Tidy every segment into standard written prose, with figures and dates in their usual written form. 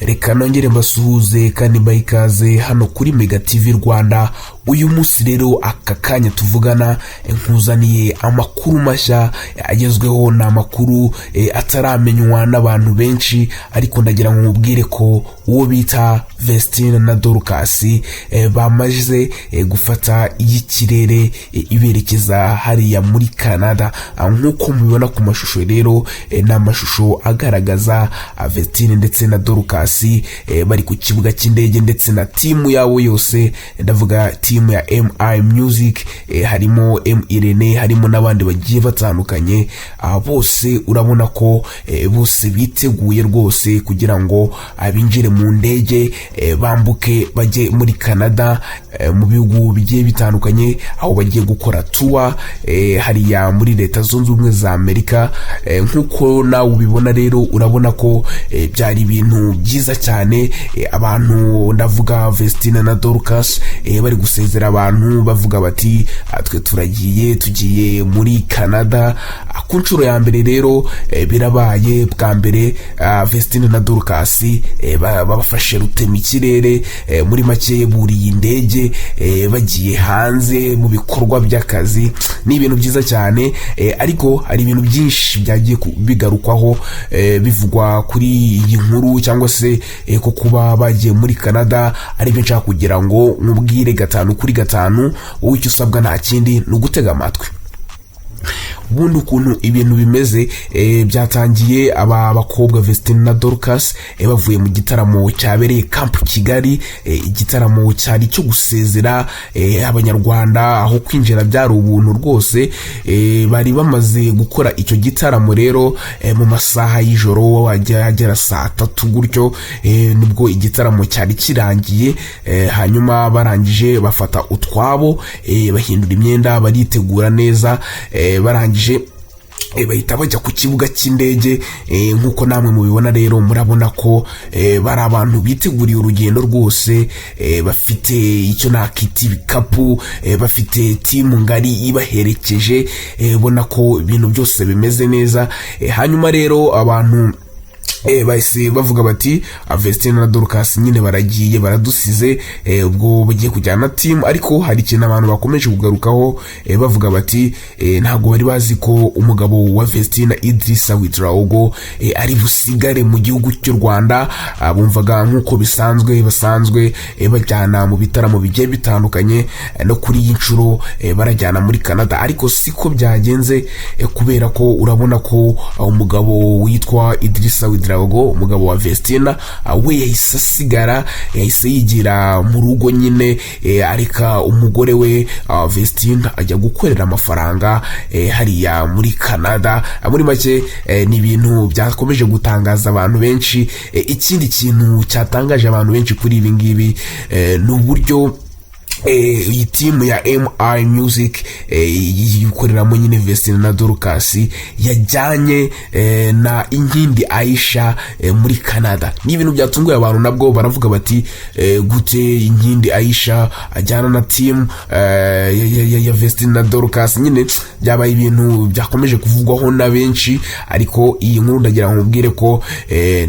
Reka nongere mbasuhuze kandi mbahe ikaze hano kuri Mega TV Rwanda. Uyu munsi rero, aka kanya tuvugana, nkuzaniye amakuru mashya agezweho. Ni amakuru ataramenywa n'abantu benshi, ariko ndagira ngo mubwire ko uwo bita Vestine na Dorcas bamaze gufata iy'ikirere iberekeza hariya muri Canada. Nk'uko mubibona ku mashusho rero, ni amashusho agaragaza Vestine ndetse na Dorcas bari ku kibuga cy'indege ndetse na timu yabo yose. Ndavuga timu ya MI Music, harimo M Irene, harimo n'abandi bagiye batandukanye. Bose urabona ko bose biteguye rwose kugira ngo binjire mu ndege, bambuke bajye muri Canada, mu bihugu bigiye bitandukanye aho bagiye gukora tour hariya muri Leta Zunze Ubumwe za Amerika. Nk'uko nawe ubibona rero, urabona ko byari ibintu byiza cyane. Abantu, ndavuga Vestine na Dorcas, bari gusezera abantu bavuga bati: "Twe turagiye, tugiye muri Canada." Ku nshuro ya mbere rero birabaye bwa mbere, Vestine na Dorcas bafashe rutema ikirere, muri make buriye indege bagiye hanze mu bikorwa by'akazi. Ni ibintu byiza cyane, ariko hari ibintu byinshi byagiye bigarukwaho, bivugwa kuri iyi nkuru cyangwa se ko kuba bagiye muri Canada. Aribyo nshaka kugira ngo nkubwire gatanu kuri gatanu. Wowe icyo usabwa nta kindi, ni ugutega amatwi. Ubundi ukuntu ibintu bimeze, byatangiye aba bakobwa Vestine na Dorcas bavuye mu gitaramo cyabereye Camp Kigali, igitaramo cyari cyo gusezera Abanyarwanda, aho kwinjira byari ubuntu rwose. Bari bamaze gukora icyo gitaramo rero mu masaha y'ijoro wajya agera saa 3 gutyo, nibwo igitaramo cyari kirangiye. Hanyuma barangije bafata utwabo, bahindura imyenda, baritegura neza, barangije bahita bajya ku kibuga cy'indege. Nk'uko namwe mubibona rero, murabona ko bari abantu biteguriye urugendo rwose, bafite icyo nakita ibikapu, bafite timu ngari ibaherekeje, ubona ko ibintu byose bimeze neza. Hanyuma rero abantu bahise bavuga bati: "Vestine na Dorcas nyine baragiye, baradusize, ubwo bagiye kujyana na timu." Ariko hari ikintu abantu bakomeje kugarukaho, bavuga bati ntabwo bari bazi ko umugabo wa Vestine, Idrissa Ouedraogo, ari busigare mu gihugu cy'u Rwanda. Bumvaga nk'uko bisanzwe, basanzwe bajyana mu bitaramo bigiye bitandukanye, no kuri iyi nshuro barajyana muri Canada, ariko siko byagenze, kubera ko urabona ko umugabo witwa Idrissa Ouedraogo, umugabo wa Vestina, we yahise asigara, yahise yigira mu rugo nyine, areka umugore we Vestina ajya gukorera amafaranga hariya muri Canada. Muri make ni ibintu byakomeje gutangaza abantu benshi. Ikindi kintu cyatangaje abantu benshi kuri ibi ngibi ni uburyo iyi timu ya MI Music ikoreramo nyine Vestine na Dorcas yajyanye na Inkindi Aisha muri Canada. Ni ibintu byatunguye abantu, nabwo baravuga bati: "Gute Inkindi Aisha ajyana na timu ya Vestine na Dorcas?" Nyine byabaye ibintu byakomeje kuvugwaho na benshi, ariko iyi nkuru ndagira ngo nkubwire ko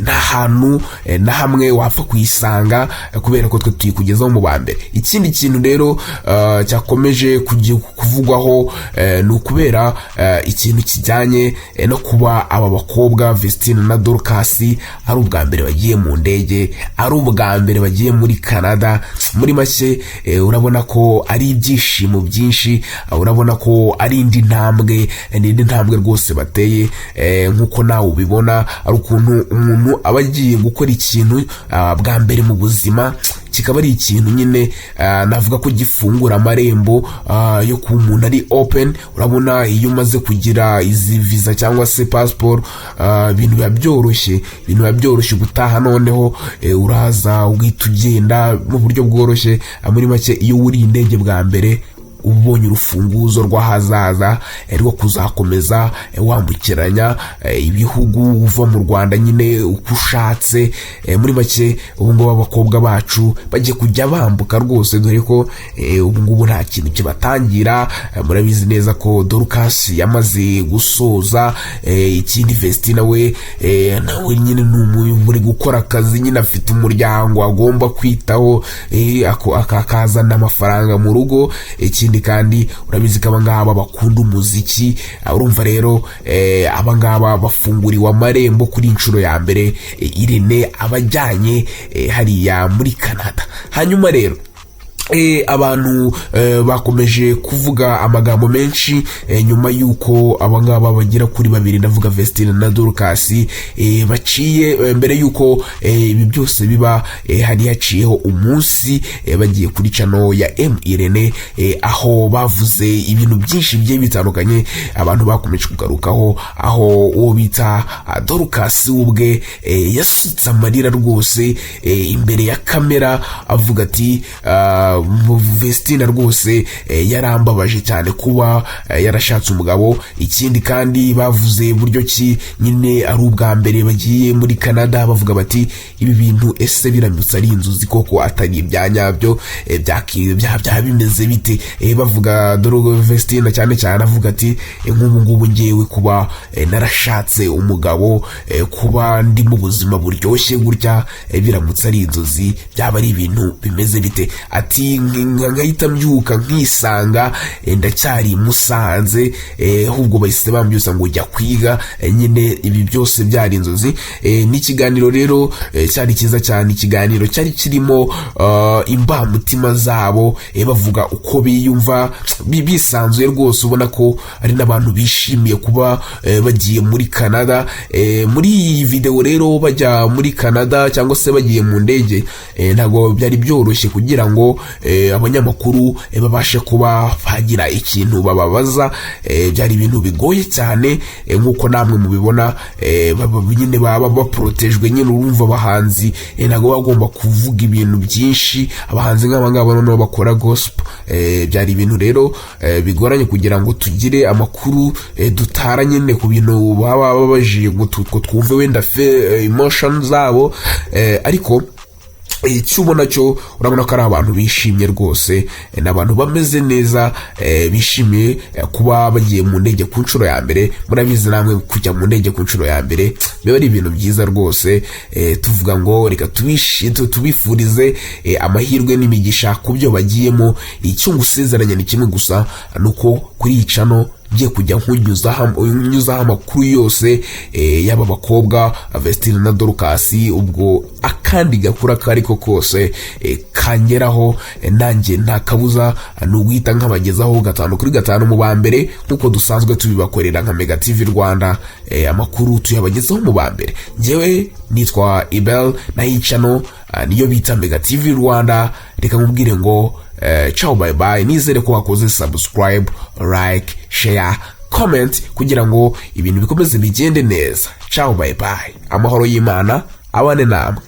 nta hantu na hamwe wapfa kuyisanga, kubera ko twe tuyikugezaho mu ba mbere. Ikindi kintu rero cyakomeje kuvugwaho ni ukubera ikintu kijyanye no kuba aba bakobwa Vestine na Dorcas ari ubwa mbere bagiye mu ndege, ari ubwa mbere bagiye muri Canada. Muri make urabona ko ari ibyishimo byinshi, urabona ko ari indi ntambwe, ni indi ntambwe rwose bateye. Nk'uko nawe ubibona, ari ukuntu umuntu aba agiye gukora ikintu bwa mbere mu buzima, kikaba ari ikintu nyine navuga ko gifungura amarembo yo kuba umuntu ari open. Urabona iyo umaze kugira izi visa cyangwa se passport, ibintu biba byoroshye, ibintu biba byoroshye. Ubutaha noneho uraza ugahita ugenda mu buryo bworoshye. Muri make iyo wuriye indege bwa mbere Ubonye urufunguzo rw'ahazaza rwo kuzakomeza wambukiranya ibihugu, uva mu Rwanda nyine uko ushatse. Muri make, ubu ngubu abakobwa bacu bagiye kujya bambuka rwose, dore ko ubu ngubu nta kintu kibatangira. Murabizi neza ko Dorcas yamaze gusoza. Ikindi, Vestina we nawe nyine ni muri gukora akazi nyine, afite umuryango agomba kwitaho, akazana amafaranga mu rugo. Ikindi kandi, urabizi ko abangaba bakunda umuziki. Urumva rero, abangaba bafunguriwe amarembo kuri inshuro ya mbere, Irene abajyanye hariya muri Canada. Hanyuma rero abantu bakomeje kuvuga amagambo menshi nyuma y'uko abangaba bagera kuri babiri, ndavuga Vestine na Dorcas, baciye mbere y'uko ibi byose biba, hari haciyeho umunsi bagiye kuri channel ya M Irene, aho bavuze ibintu byinshi bigiye bitandukanye abantu bakomeje kugarukaho, aho uwo bita Dorcas ubwe yasutse amarira rwose imbere ya kamera, avuga ati: "Vestina rwose yarambabaje cyane kuba yarashatse umugabo." Ikindi kandi, bavuze buryo ki nyine ari ubwa mbere bagiye muri Canada, bavuga bati: "Ibi bintu ese biramutse ari inzozi koko, atari ibya nyabyo, byaba bimeze bite?" Bavuga dore Vestina cyane cyane avuga ati: "Nk'ubu ngubu ngewe kuba narashatse umugabo, kuba ndi mu buzima buryoshye gutya, biramutse ari inzozi byaba ari ibintu bimeze bite?" Ati: "Nkahita mbyuka nkisanga ndacyari i Musanze, ahubwo bahise bambyusa ngo jya kwiga, nyine ibi byose byari inzozi." N'ikiganiro rero cyari cyiza cyane, ikiganiro cyari kirimo imbamutima zabo, bavuga uko biyumva bisanzuye rwose, ubona ko ari n'abantu bishimiye kuba bagiye muri Canada. Muri iyi videwo rero, bajya muri Canada cyangwa se bagiye mu ndege, ntabwo byari byoroshye kugira ngo abanyamakuru babashe kuba bagira ikintu bababaza. Byari ibintu bigoye cyane, nk'uko namwe mubibona, nyine baba baporotejwe nyine. Urumva abahanzi ntabwo baba bagomba kuvuga ibintu byinshi, abahanzi nk'aba ngaba noneho bakora gospel. Byari ibintu rero bigoranye kugira ngo tugire amakuru dutara nyine ku bintu baba babajije, ngo twumve wenda fe emotion zabo. Ariko icyo ubona cyo, urabona ko ari abantu bishimye rwose, ni abantu bameze neza, bishimiye kuba bagiye mu ndege ku nshuro ya mbere. Murabizi namwe, kujya mu ndege ku nshuro ya mbere biba ari ibintu byiza rwose. Tuvuga ngo reka tubifurize amahirwe n'imigisha ku byo bagiyemo. Icyo ngusezeranya ni kimwe gusa, ni uko kuri iyi channel ngiye kujya nkunyuzaho amakuru yose y'aba bakobwa Vestine na Dorcas. Ubwo akandi gakura ako ariko kose kangeraho, nanjye nta kabuza ni uguhita nkabagezaho gatanu kuri gatanu mu ba mbere, nk'uko dusanzwe tubibakorera nka Mega TV Rwanda. Amakuru tuyabagezaho mu ba mbere. Njyewe nitwa Ibel, naho iyi channel niyo bita Mega TV Rwanda. Reka nkubwire ngo ciao, bye bye. Nizere ko wakoze subscribe, like, share, comment kugira ngo ibintu bikomeze bigende neza. Ciao, bye bye, amahoro y'Imana abane namwe.